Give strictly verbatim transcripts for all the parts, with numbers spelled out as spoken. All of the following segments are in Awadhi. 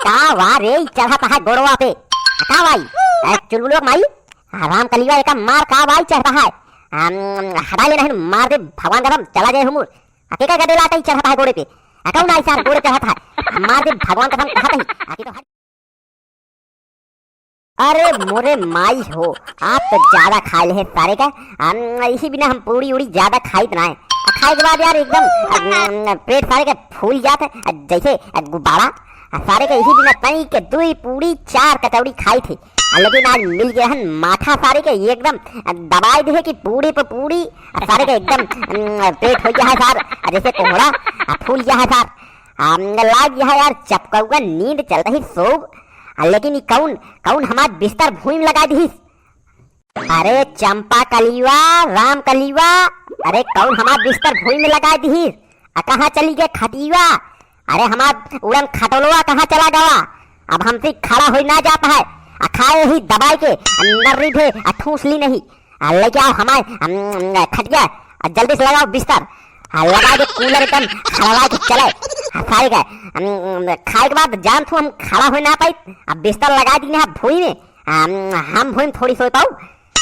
का वा रे, ई चढ़त है गोड़वा पे। का वाई? ए, चुलबुलवा के माई, आ, राम कलिवा एका मार का वाई चढ़ता है। अम, हटा ले नहीं, मार दे भगवान कसम, चला जाए हुमुर। आ, के का गदेला तई चढ़ता है गोड़े पे। आ, कौन आई सार गोड़े चढ़ता है? आ, मार दे भगवान कसम, कहा तई। आ, के तो हट। अरे मोरे माई हो, आप तो ज्यादा खाए ले हैं सारे का। हम इसी बिना हम पूड़ी उड़ी ज्यादा खाइत ना है। आ, खाए के बाद यार एकदम, अम, पेट सारे का फूल जात है, आ, जैसे, आ, गुब्बारा। आ, सारे का इसी बिना तई के दुई पूड़ी चार कचौड़ी खाई थी। आ, लेकिन आज मिल गया है माठा सारे के एकदम, आ, दबाई दे कि पूड़ी पे पूड़ी, आ, सारे का एकदम, अम, पेट हो गया है सार, आ, जैसे कोहड़ा, आ, फूल गया है सार। आ, लाग गया है यार चपकौआ नींद चल रही सोब। आ, लेकिन ई कौन, कौन हमार बिस्तर भूमि में लगा दीस? अरे चंपा कलिवा, राम कलिवा, अरे कौन हमार बिस्तर भुई में लगाए दिहिस? आ कहाँ चली गए खटिवा? अरे हमार उड़न खटोलवा कहाँ चला गवा? अब हमसे खड़ा होई ना जात है। आ खाए ही दबाई के, आ नर्री भे, आ ठूस ली नहीं। आ लेके आओ हमार, अम, खटिया, आ जल्दी से लगाओ बिस्तर। आ लगा दे कूलर एकदम हवा के चले। आ सारे का, अम, खाए के बाद जान तू हम खड़ा होई ना पाई। अब बिस्तर लगा दी ना भुई में। हम, हम भुई में थोड़ी सोई पाऊ।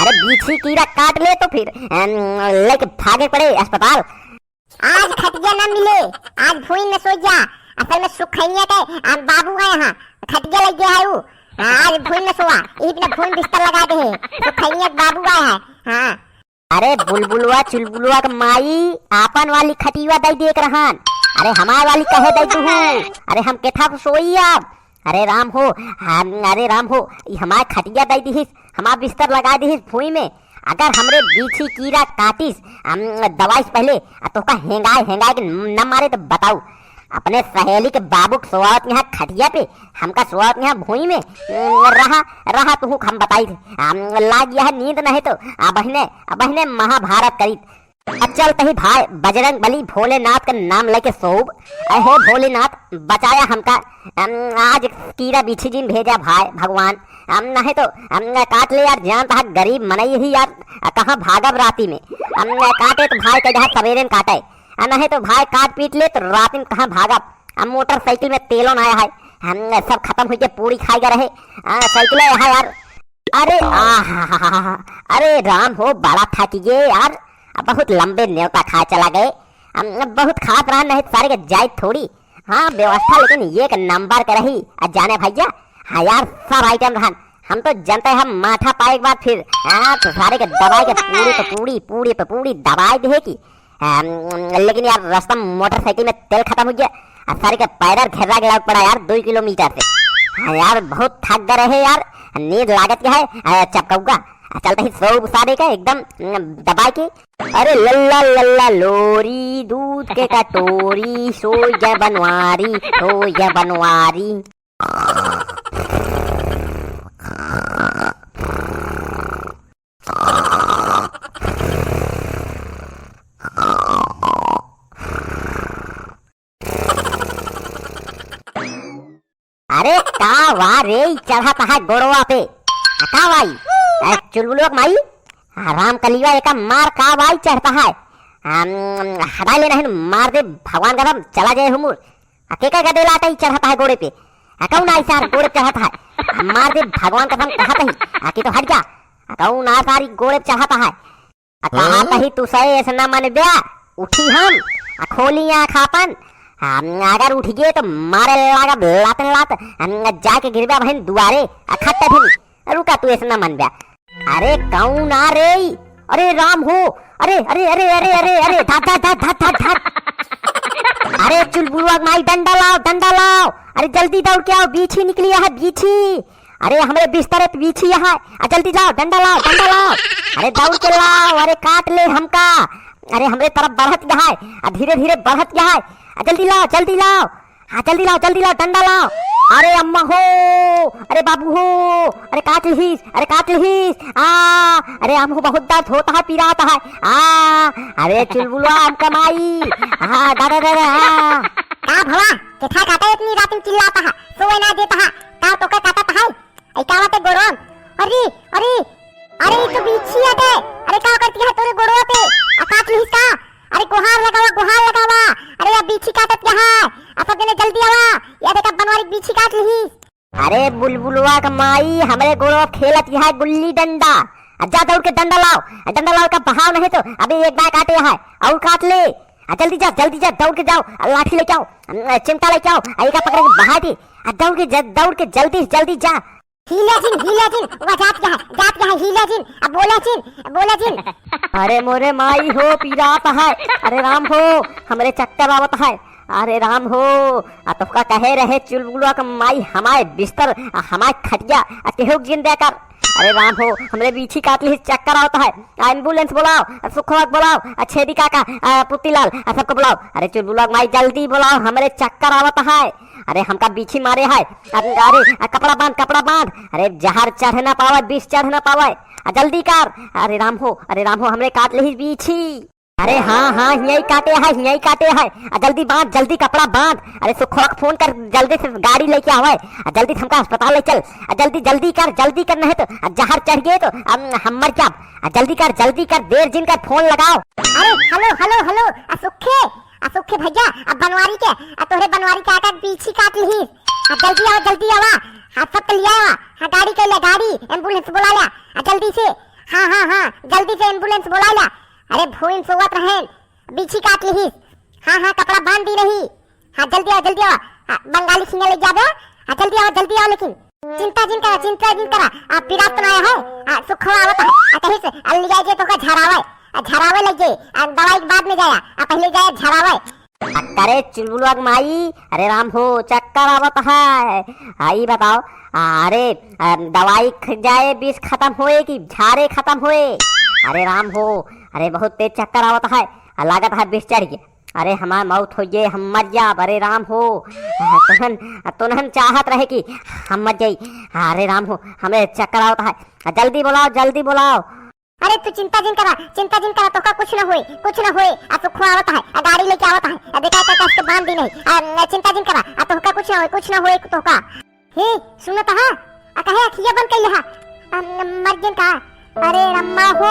अरे बीछी कीड़ा काट ले तो फिर, अम, लेके भागे पड़े अस्पताल। आज खटिया ना मिले, आज भुई में सो जा। असल में सुखैया के, अम, बाबू आए हैं, खटिया लग गया है ऊ। हाँ, आज भुई में सोआ, इही बिना भुई में बिस्तर लगा दे है। सुखैया के बाबू आए हैं। हाँ। अरे बुलबुलवा चुलबुलवा के माई, आपन वाली खटिया दई देख रहन। अरे हमार वाली कहे दई तू? अरे हम केथा पे सोई अब? अरे राम हो, हम, अरे राम हो, ई हमार खटिया दई दिहिस, हमार बिस्तर लगा दिहिस भुई में। अगर हमरे बीछी कीड़ा काटिस, हम, दवाई से पहले, आ तोका हेंगाए हेंगाए के न मारे तो बताऊ। अपने सहेली के बाबू के सोआवत यहाँ खटिया पे, हमका सोआवत यहाँ भुई में। रहा, रहा तुहू हम बताई थे। हम लाग यह नींद नहीं तो, आ बहिने, आ बहिने महाभारत करीत। आ चल तही भाई बजरंग बली भोलेनाथ का नाम लेके सोब। अहे भोलेनाथ बचाया हमका। अम, आज कीड़ा बीछी जिन भेजा भाई भगवान। अम, नहीं तो, अम, काट ले यार जान तहा गरीब मनई ही यार। आ, कहाँ भागब राती में? अम, काटे तो भाई के जहाँ सवेरे में काटे। आ, नहीं तो भाई काट पीट ले तो राती में कहाँ भागब? अब मोटरसाइकिल में तेलो ना है, हम सब खत्म हुई के पूरी खाए गए रहे। आ, साइकिल है यहाँ यार। अरे आहा, अरे राम हो, बड़ा थक गए यार, अब बहुत लंबे न्योता खाए चला गए। हम बहुत खात रहन, नहीं सारे के जाए थोड़ी। हाँ, व्यवस्था लेकिन एक नंबर के रही। आ जाने भैया, हाँ यार, सब आइटम रहन। हम तो जनते हम माठा पाए के बाद फिर, हाँ, तो सारे के दबाए के पूरी पे पूरी, पूरी पे पूरी दबाए दे की। अम, लेकिन यार, रास्ता में मोटरसाइकिल में तेल खत्म हो गया, आ सारे के पैदल घेरा के लाग पड़ा यार, दो किलोमीटर से। हाँ यार, बहुत थक गए रहे यार, नींद लागत क्या है, आ, चपकौआ। आ, चलते ही सो सारे का एकदम, अम, दबाए के। अरे लल्ला लल्ला लोरी, दूध के कटोरी, सो गया बनवारी, सो गया बनवारी। अरे का वा रे, ई चढ़त है गोड़वा पे। आ का वाई? ए, चुलबुलवा के माई, आ राम कलिवा एका मार का वाई चढ़ता है। अम, हटा ले नहीं, मार दे भगवान कसम, चला जाए हुमुर। आ के का गदेला तई चढ़त है गोड़े पे? आ कौन आई सार गोड़े पे चढ़त है? आ मार दे भगवान कसम कहत ही। आ के तो हट जा। आ कौन आ सारी गोड़े पे चढ़त है? आ कहा हाँ? कही तू सही ऐसे ना मन ब्या, उठी हम, आ खोली आँख आपन। हम अगर उठ गए तो मारे लागब लातन लात, हम जाके गिरबा बहन दुआरे, आ खट्टे फिर। रुका तू ऐसे ना मन ब्या। अरे कौन आ रे? अरे राम हो, अरे, अरे, अरे, धात, धात, धात, धात, धात, धात। अरे चुलबुलवा के माई डंडा लाओ, डंडा लाओ। अरे जल्दी दौड़ के आओ, बीछी निकली है, बीछी। अरे हमरे बिस्तर पे बीछी है, आ जल्दी जाओ, डंडा लाओ, डंडा लाओ। अरे दौड़ के लाओ, अरे काट ले हमका। अरे हमरे तरफ बढ़त गया है, आ धीरे धीरे बढ़त गया है। आ जल्दी लाओ, जल्दी लाओ। हाँ जल्दी लाओ, जल्दी लाओ, डंडा लाओ। अरे अम्मा हो, अरे बाबू हो, अरे काट लिहिस, अरे काट लिहिस। आ, अरे हमको बहुत दर्द होता है, पिराता है। आ, अरे चुलबुलवा हमका माई। हाँ, दादा, दादा, हाँ। का भवा, केथा काटा इतनी रात में चिल्लाता है, सोए ना देता है, का तोके काटत है? ऐ का बात है गोड़वा? अरे, अरे, अरे, ई तो बीछी है बे। अरे, का करती है तोरे गोड़वा पे? आ काट लिहिस का? अरे, गुहार लगावा, गुहार लगावा। अरे, अब बीछी काटत क्या है? आ सब जने जल्दी आवा। या देखा, बनवारी बीछी काट लिहिस। अरे बुलबुलवा क माई, हमरे गोड़वा खेलत है गुल्ली डंडा। आ जा दौड़ के डंडा लाओ, आ डंडा लाओ का बहाव नहीं तो अभी एक बार काटे है और काट ले। आ जल्दी जा, जल्दी जा, दौड़ के जाओ, आ लाठी लेके आओ, आ चिमटा लेके आओ, आ एका पकड़ के बहा दे। आ दौड़ के ज-, दौड़ के जल्दी, जल्दी जा। हिले जिन, हिले जिन, वह जात क्या है, जात क्या है, हिले जिन, अब बोले जिन, बोले जिन। अरे मोरे माई हो, पीरात है। अरे राम हो, हमरे चक्कर आवत है। अरे राम हो, आ तोहका कहे रहे चुलबुलवा क माई, हमारे बिस्तर, आ हमारे खटिया, आ केहू जिन दे कर। अरे राम हो, हमरे बीछी काट लिहिस, चक्कर आवत है। आ एम्बुलेंस बोलाओ, आ सुखवा क बोलाओ, आ छेदी काका, आ पुतीलाल, आ सबको बोलाओ। अरे चुलबुलवा क माई, जल्दी बोलाओ, हमरे चक्कर आवत है। अरे हमका बीछी मारे है। अरे, अरे, आ कपड़ा बांध, कपड़ा बांध। अरे जहर चढ़ ना पावे, विष चढ़ ना पावे। आ जल्दी कर। अरे राम हो, अरे राम हो, हमरे काट लिहिस बीछी। अरे हाँ, हाँ, हियई काटे है, हियई काटे है। आ जल्दी बांध, जल्दी कपड़ा बांध। अरे सुखवा क फोन कर, जल्दी से गाड़ी लेके आवे। आ जल्दी से हमका अस्पताल ले चल। आ जल्दी, जल्दी कर, जल्दी कर, नहीं तो आ जहर चढ़ गए तो हम, हम मर जाब। आ जल्दी कर, जल्दी कर, देर जिन कर, फोन लगाओ। अरे हेलो, हेलो, हेलो, आ सुखे, आ सुखे भैया, आ बनवारी के, आ तोहरे बनवारी के आका बीछी काट लिहिस। आ जल्दी आवा, जल्दी आवा। हाँ, सब के लिया आवा। हाँ, गाड़ी के ले, गाड़ी, एम्बुलेंस बोला ला। आ जल्दी से। हाँ, हाँ, हाँ, जल्दी से एम्बुलेंस बोला ला। अरे भोइन सोवत रहेन, बीछी काट लिहिस। हाँ, हाँ, कपड़ा बांध दी रही। हाँ, जल्दी आओ, जल्दी आओ। हाँ, बंगाली खिंगा ले जाबे। हाँ, जल्दी आओ, जल्दी आओ, लेकिन चिंता जिन करा, चिंता जिन करा। आ, पिरात तो ना आया है। आ, सुखवा आवत है। आ, कहीं से, आ, ले जाए जे तोका झरावे। आ, झरावे लग जाए। आ, दवाई के बाद में जाया। आ, पहले जाए झरावे। आ, करे चुलबुलवा क माई, अरे राम हो, चक्कर आवत है। आ, ई बताओ, आ, अरे, आ, दवाई ख-, जाए विष खत्म होए कि झारे खत्म होए? अरे राम हो, अरे बहुत तेज चक्कर आवत है। आ, लागत है विष चढ़ गए। अरे हमार मौत हो गए, हम मर जाब, अरे राम हो। आ, तोहन, तोहन चाहत रहे कि हम मर जाई। अरे राम हो, हमें चक्कर आवत है। आ, जल्दी बोलाओ, जल्दी बोलाओ। अरे तू चिंता जिन करा, चिंता जिन करा, तोहका कुछ न होए, कुछ न होए। आ सुखवा आवत है, आ गाड़ी लेके आवत है, आ देखा का कस के बांध दी नहीं। आ, न चिंता जिन करा, आ तोहका कुछ न होए, कुछ न होए तोहका। हे, सुनत हा? आ काहे अखिया बंद कइले हा? आ, न-, मर गेन का? अरे रम्मा हो,